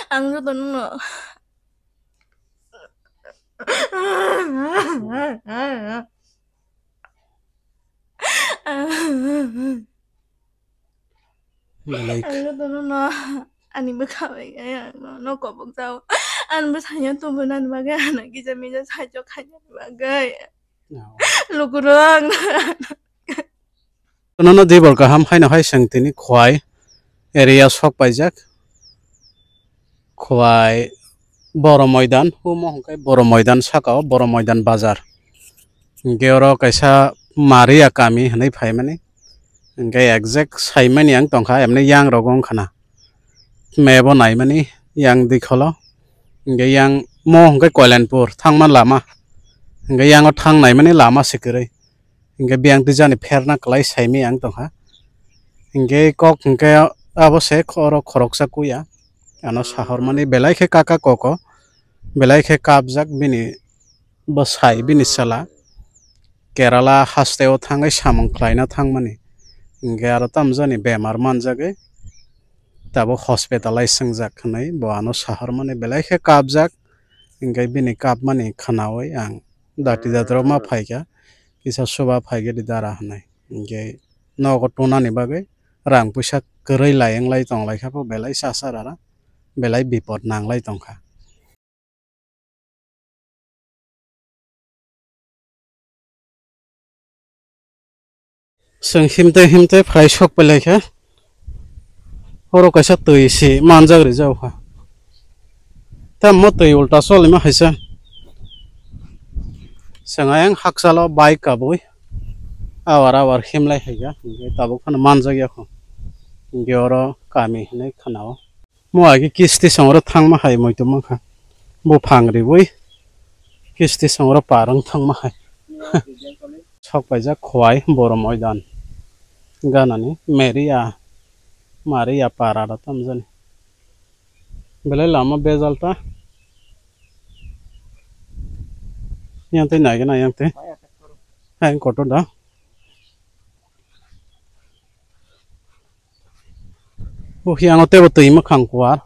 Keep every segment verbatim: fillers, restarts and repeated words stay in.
Ang joto no no. Belai. Ang joto no no. Ani bwkha bai khe ang no, no kobok jao. Ani bwsanya tubunani bagwi ano kisa misa saichok khainani bagwi. No. Lukurok ang. Nono dibor kaham haino hai chwng tini Khowai area sok paijak. Khowai Boro Moidan, omo hwnkhe Boro Moidan saka o Boro Moidan bazar. Hinkhe oro kaisa Maria kami hinwi phaimani. Hinkhe exact saimani ang tongkha, emni yang rogo wngkhana. Map o naimani yang dikholo. Hinkhe yang mo hwnkhe Koilanpur thangma lama. Hinkhe yang o thang naimani lama se kwrwi. Hinkhe biyang twijani pherna kwlai saimani ang tongkha. Hinkhe kok hinkhe abo se oro khoroksa kuya. Ano sahormani belai khe kaka koko. Belai khe kapjak bini bwsai, bini chwla. Kerala hasteo thangwi samung khlaina thangmani. Hinkhe aro tamjani bemar manjagwi tabuk hospital-o swngjak hwnwi bo ano sahormani belai khe kapjak. Hinkhe bini kapmani khwnawi ang dati datrok ma phaikha, kisa suba phaikhe di dara hwnwi. Hinkhe nogo tonani bagwi rang puisa kwrwi lai wnglai tonglaikha pho belai chasarara, belai bipot nanglai tongkha. Chwng himtwi himtwi phai sok pailaikha. Oro kaisa twi si manjak rijak kha. Tamo twi ulta cholima haisa. Chwng ayang hakchalo bike kabui awar awar himlai haikha. Hinkhe tabuk phano manjak yakho. Hinkhe oro kami hinwi khwnao. Mo agi kisti songro thangma hai moitoma kha. Buphang riwi kisti songro parang thangma hai. Sok paijak Khowai Boro Moidan. Ganani Maria, Maria para da tamjani. Belai lama bejal ta. Yang tei nai gana yang tei. Hai kotor da. Buhi ano tebo twi mwkhang kuar.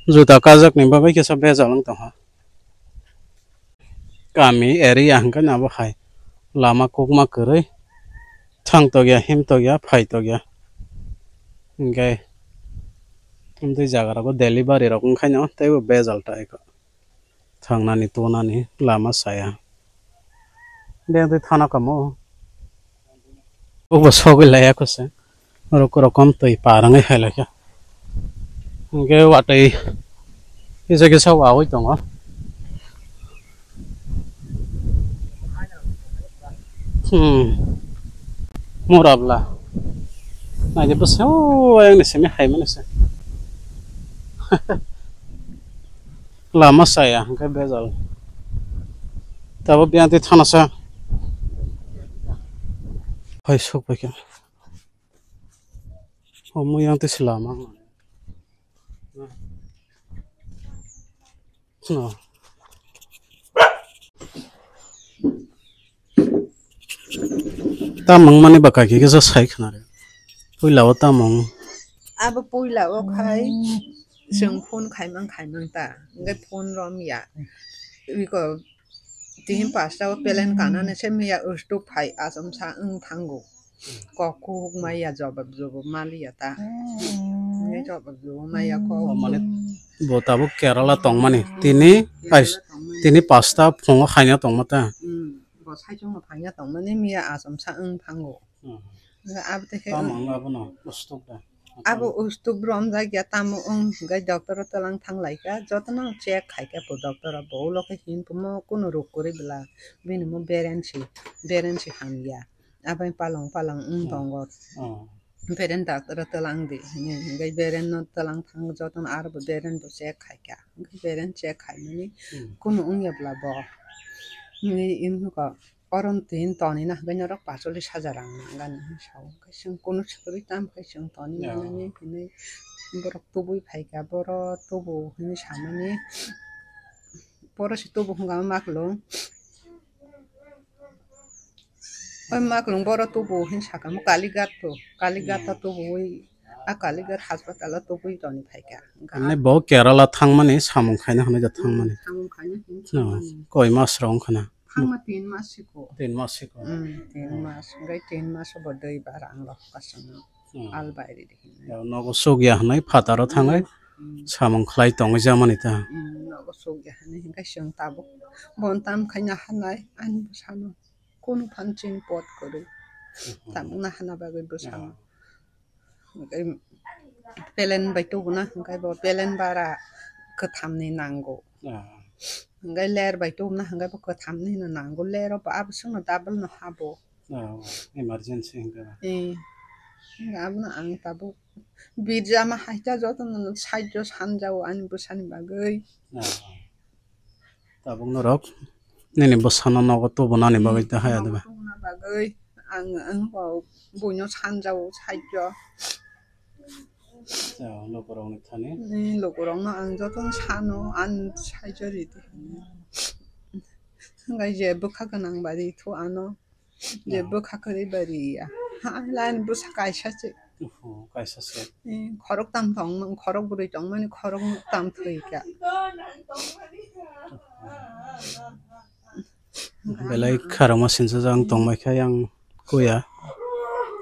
Juta kajak ni bagwi kisa bejal wng tongkha. Kami area hwnkhe abo hai lama kokma kwrwi. Thang tokya, him tokya, phai tokya. Hinkhe amtwi jaga rogo delivery rok wngkhaino teibo bejal ta eko. Thangnani tonani lama saya. Biyang twi thana kamo. Obo sogwi laya kose. Rok rokom twi parangwi hai laikha. Hinkhe watwi kisa kisa wawi tongo. Hmm. Mura bla. Naidi bwsao ayang ni simi hai mani se. Lama saya hwnkhe bejal. Tabuk biyang twi thana sa. Hai sok pai khe. Omo yang twi se lama. No. Tamung mani bwkha khe kisa sai khna re. Puila o tamung. Abo puila o khai chwng phone khaimang khaimang ta. Hwnkhe phone rom ya. Iko tini pasta o pelen kanani se miya ustuk phai achomsa wng thango. Kok kuhuk maya jobab jobab maliya ta. Hwnkhe jobab jobab maya kok. O mane bo tabuk Kerala tongmani. Tini Kerala ais-, tongmani. Tini pasta phungo khaina tongma ta. Hmm. Bo saichung no phaina tongmani miya achomsa wng thango. Hmm. Abo tei tamung abono ustuk da. Abo ustuk romjak ya tamo wng hwnkhe doctor o twlang thang lai kha. Jotono check khai kha bo doctor o bo ulo khe hin tongmo kunu rok kwrwi bwla. Bini mo beren si, beren si hamya. Abai palong palong wng tongo. Oh. Beren doctor o twlang di hinwi hwnkhe beren no twlang thang jotono aro bo beren bo check khai kha. Hwnkhe beren check khai mani kunu wng ya bwla bo. Hinwi wng kha oro twi toni na hwnkhe norok pacholis hajar rang nang gani hinwi sao. Hwnkhe chwng kunu swrwi tam khai chwng toni manani hinwi borok tubui phai kha boro tubu hinwi samani. Boro se tubu hwnkha maklung. Oi maklung boro tubu hin saka mo Kalighat to, Kalighat to tubuwi A Kaligarh hospital o tubui toni phaikha. Hwnkhai Ani bo Kerala thangmani samung khaina hwnwi da thangmani. Samung khaina hwnwi No, thangmani. Koi mas rok wngkha na? Thangma tin mas siko. Tin mas siko. Hmm, tin mas. Hwnkhai tin mas bo dui bar ang rok kasano. Hmm. Albairi di hinwi. Ya, nogo sugya hwnwi phataro thangwi Hmm. samung khlai tongwi jamani ta. Hmm, nogo sugya hwnwi hwnkhai chwng tabuk. Bon tam khaina hanai ani bwsano. Kunu phan chini pot kwrwi. Hmm. Tabuk na hana bagwi bwsano. Ya. Hwnkhai pelen bai tubuna hwnkhai bo pelen bara kwthamni nango. Ah. Hwnkhai ler bai tubuna hwnkhai bo kwthamni no nango. Ler o bo abo swkno double no habo. Ah, emergency hwnkhai ba. Eh. Hwnkhai abono ang tabuk birjama haikha jotono saijo sanjao ani bwsani bagwi. Ah. Tabuk norok nini bwsano nogo tubunani bagwi ta haya diba? Tubuna bagwi ang, ang bo buino sanjao saijo. Lokorokni thani? Ni lokorokno ang jotono sano, ang saijo ridi. Hwnkhai je bwkha gwnang bai ri thu ano. Je No. bwkha kwrwi bari ya. Ha, lain bwsa kaisa se. Uhu, kaisa se. Eh, khorok tam tong, khorok bwrwi tongmani khorok tam thwi kha. Belai kharokma sinsa jang tongmai kha yang kuya.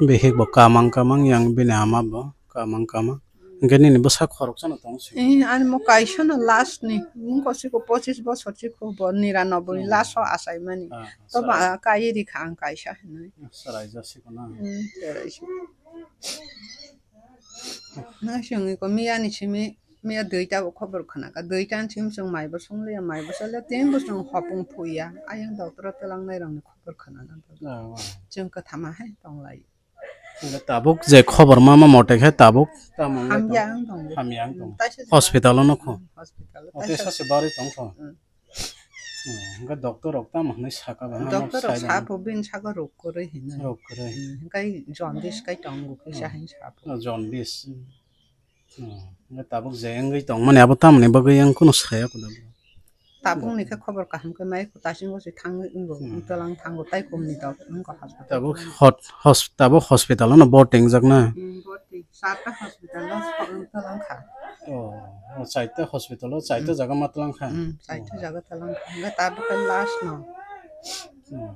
Bihik bo kamang kamang yang bini ama bo kamang kamang. Hwnkhe nini bwsa khoroksa no tong si. Eh, ani mo kaisa no last ni. Mung ko siko pochis bosor siko bo niranoboi Ah. last o achai mani. Ah, To ba kai ri kha ang kaisa hinwi. Sarai ja siko na. Hmm, sarai si. Na siyong ko miya ni simi, miya duita bo khobor khana ka. Duita ni simi song mai bo song le, mai bo song le, tin bo song hopung phuya. Ayang doctor o twlang nai rang ni khobor khana na. Ah, ah. Chwng kwthama hai tong lai. Hwnkhai tabuk je khobor ma ma mote khe tabuk tamo wngwi Hamya tong? Ang tong. Hamya ang tong. Taisa se Hospital o no kho? Hmm, hospital o Ote taisa sachi se. Bari tong kho? Hmm. Hmm, hwnkhe doctor rok tamo hwnwi saka ba, hwnwi Doctor rok sai sapo bini saka rok kwrwi hinwi. Rok kwrwi. Hmm, hwnkhe jaundice kai tongo kisa Hmm. hin sapo. Oh, jaundice. Hmm. Hmm, hwnkhe tabuk je wngwi tongmani abo tamoni bagwi ang kunu saya kuda. Tabuk ni khe khobor kaham khe mai kho, tasing bo se thang wng bo, Hmm. wng tlang thango, tai kum ni dok wng kha hospital. Tabuk hot-, hos-, tabuk hospital no bo tengjak na? Hmm, bo teng-, charta hospital no wng tlang kha. Oh, oh, chaita hospital o, chaita Hmm. jaga ma tlang kha? Hmm, chaita Oh. jaga tlang kha. Hwnkhe tabuk khe last no. Hmm.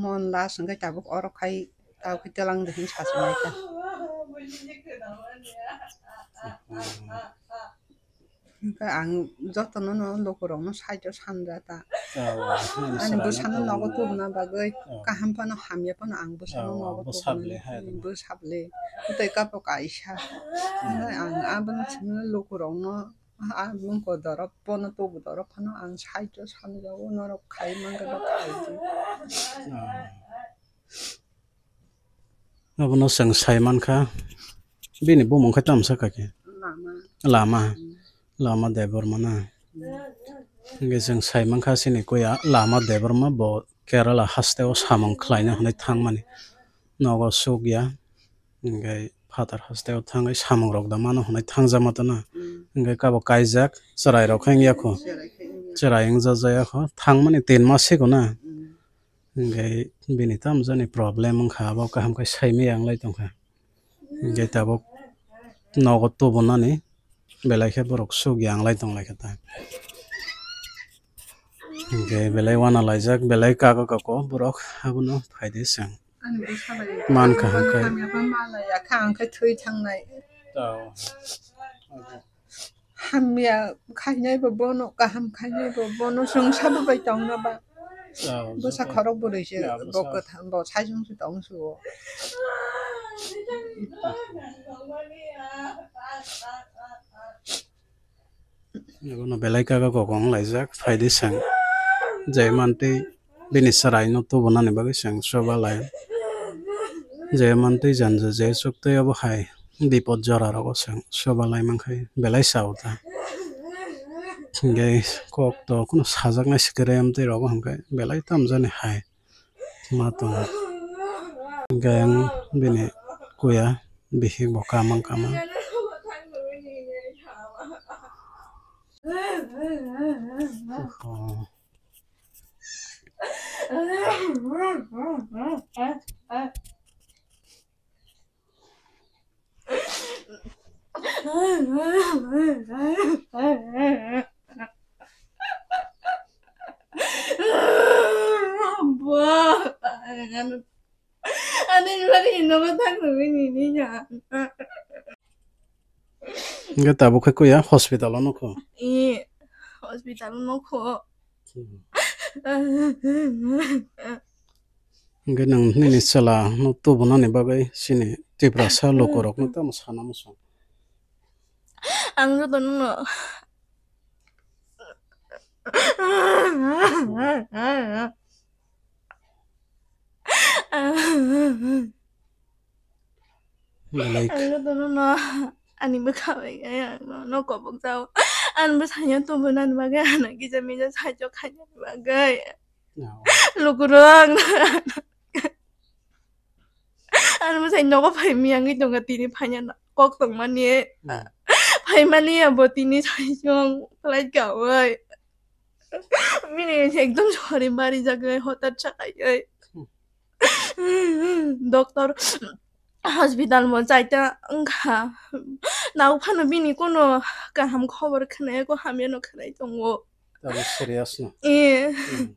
Mon last hwnkhe tabuk oro khai, tabuk khai tlang de hin sasu mai kha. Hmm. Hwnkhe ang jotono no lukurokno side o sanja ta. Oh, Ani bwsano nogo tubuna bagwi Oh. kaham phano hamya phano ang bwsano Oh, nogo bwsa tubuna ble hai. Bwsa ble. Tei kapo kaisa. Hmm. Hwnkhe ang abono simi lukurokno, ah, mungko dorop, bono tubu dorop phano ang side o sanja o norok khai mangkhe bo khai di. Oh. Abono chwng sai mankha, bini bumung khe tamsa kha khe? Lama. Lama. Hmm. Lama Debbarma na? Hmm. Hwnkhe chwng sai mankha chini kuya Lama Debbarma bo Kerala hasteo samung khlaina hwnwi thangmani. Nogo sukya. Hwnkhe phatar hasteo thangwi samung rok da mano hwnwi thangjama tana. Hmm. Hwnkhe kabo kaijak chwrai rok khe wngya kho. Chwrai khe wngya. Chwrai wngja jaya kho. Thangmani tin mas siko na? Hmm. Hwnkhe bini tamo jani problem wngkha, abo kaham khe saimaya wnglai tongkha. Hwnkhe tabuk nogo tubunani belai khe borok suk ya wnglai tonglai khe ta. Hwnkhe belai uanalaijak, belai kago kako borok abono phaidi chwng. Ani bwsa bai Mankha hwnkhe. Hamya khe malaya kha, ang khe thwi thangnai. Tao. Hamya khainai bo bono, kaham khainai bo bono, chwng sabo bai tongna ba. Tao, Bwsa joto. Khorok bwrwi se Ya, bo bwsa. Kwthang bo saichung se tong suo. Abono belai kago kokong laijak, phaidi chwng. Je mantwi bini chwraino tubunani bagwi chwng choba lai. Je mantwi janja je chuktwi obo hai bipot jora rogo chwng choba lai mankhe belai sao ta. Hwnkhe kok to kheno sajaknai sikire amtwi rogo hwnkhe belai tamjani hai. Ma tongo. Hwnkhe ang bini kuya bihik bo kamang kamang. Oh. Bo, ani bari nogo thang nini ya. Hingke tabuk khe kuya hospital o nukho. I hospital o nukho. Hingke nwng nini chwla no tubunani bagwi chini Tiprasa lukurokno tamo sana muchung. Ang joto nono Belai. Ang joto nono ani bwkha bai khe ang no, no kobok jao. Ani bwsai no tubunani bagwi ano kisa misa saichok khainani bagwi. Lukurok ang Ano bwsai nogo phai miyangwi tongo, tini phaina kok tongmani. Hmm. Phaimani abo tini saisong flight kawi. Bini ekdom sori bari jagwi hotat sakaiwi. Hmm. Doctor hospital mo chaita wngkha. Nao phano bini kono kaham khobor khwnaya ko hamya no khwnai tongo. Tamo serious no? Eh. Hmm.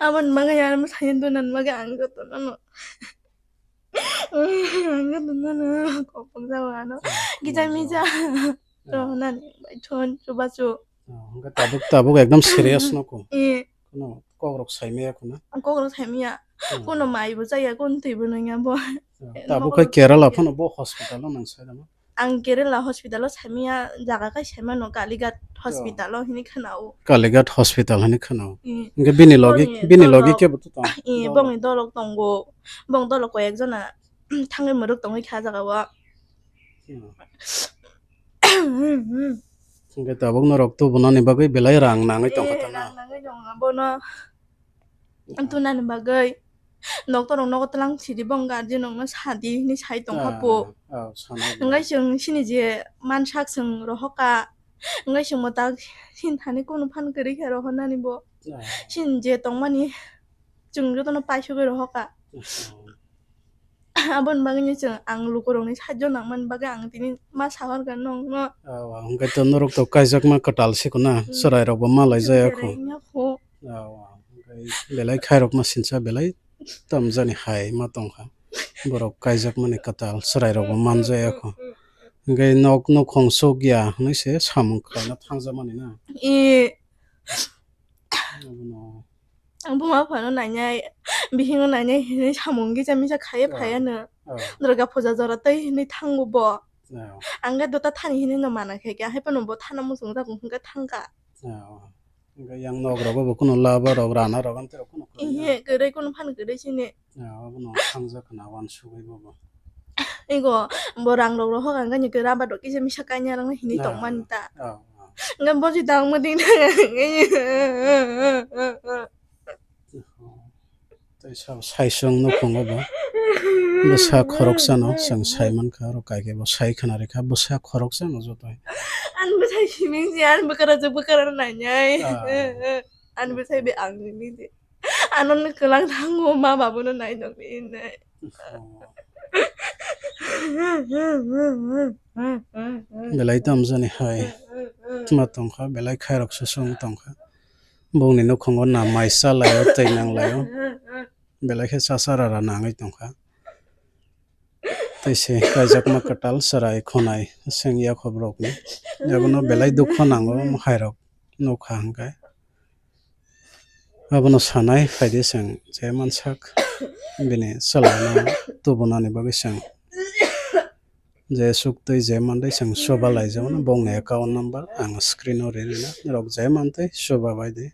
Aboni bagwi ano bwsai duna bagwi ang joto nono. Ang joto nono kobok jao ano. Kisa misa. Rohonani bai thon chubachu. Oh, hingke tabuk, tabuk ekdom serious no ko. Eh. Kono kok rok sai maya ko na? Kok rok sai maya. Hmm. Kono mai bo chaya, kono twi bo nangya bo. Oh, tabuk kai Kerala phano bo hospital o nang sai dama. Ang Kerala hospital o saimaya jaga kai saimano Kalighat hospital o hini khwnao. Kalighat hospital hini khwnao. Mm. Hingke bini logi, bongni bini logi dolok, kebo to tong? Eh, bongni dolok tongo. Bong dolok koi ekjona thangwi mwrwk tongwi kha jaga o. Hmm. Hingke tabuk norok tubunani bagwi belai rang nangwi tongkha tana? Eh, rang nangwi tongo bono. Tunani bagwi doctor rok nogo tlang sidi bong guardian rok no sadi hinwi sai tongkha po. Ah, ah, sanai bo. Hingke chwng chini je mansak chwng rohokha, hingke chwng bo tak chini thani kunu phan kwrwi khe rohornani bo. Ah. Chini je tongmani chwng jotono paisugwi rohokha. Ah. Aboni bagwino chwng ang lukurokni sahajyo nangmani bagwi ang tini ma sahorkha nokno. Ah, hingke to norok to kaijakma kwtal sikuna, hmm, chwrairokbo ma laijaya kho. Wngya kho. Ah, hingke belai khairokma sinsa belai tamjani hai ma tongkha. Borok kaijakmani kwtal chwrairokbo manjaya kho. Hingke nok nukhung sukya hwnwi se samung khlaina thangjakmani na. E. Abono. Ang buma phano nainai, bihingo nainai hinwi samung kisa misa khaiwi, ah, phaiya no. Ah. Durga puja jora tei hinwi thango bo. Ah. Ang khe dota thani hinwi no mana khe khe, hai phano bo thana muchung jago hwnkhe thangkha. Ah. Hwnkhe yang nok rogo bo kuno laba rok, rana rok, amtwi rok kuno kwrwi ya? Ihe, kwrwi kuno phano kwrwi sini. Ah, abono thangjak khna wansugwi bobo. Ego, bo rang rok rohok ang gani ke rubber rok kisa misa kaina rang hinwi, ah, tongmani ta. Ah, ah. Nga bo si tang mo ding. Tei sa-, saisong nukhungo bo. Bwsa khoroksano chwng sai mankha, oro kaike bo sai khna rikha, bwsa khoroksano joto. An bwsai siming si, an bwkara je bwkara nainai. Ah. An bwsai be ang siming si. Ano ni kwlang thango, ma babu no nai tong di hinwi. Belai tamjani hai ma tongkha, belai khairok se song tongkha. Bongni nukhungo na mai cha laio, twi nang laio. Belai khe cha cha rara nangwi tongkha. Tei se kaijakma kwtal chwrai khwnai seng yakhop rokni. Abono belai dukho nango, omo hairok nukha hwnkhe. Abono sanai phaidi chwng je mansak bini chwlaino tubunani bagwi chwng je suktwi je mantwi chwng chuba laijakmano bongni account number ang screen o ri rina norok je mantwi chuba baidi.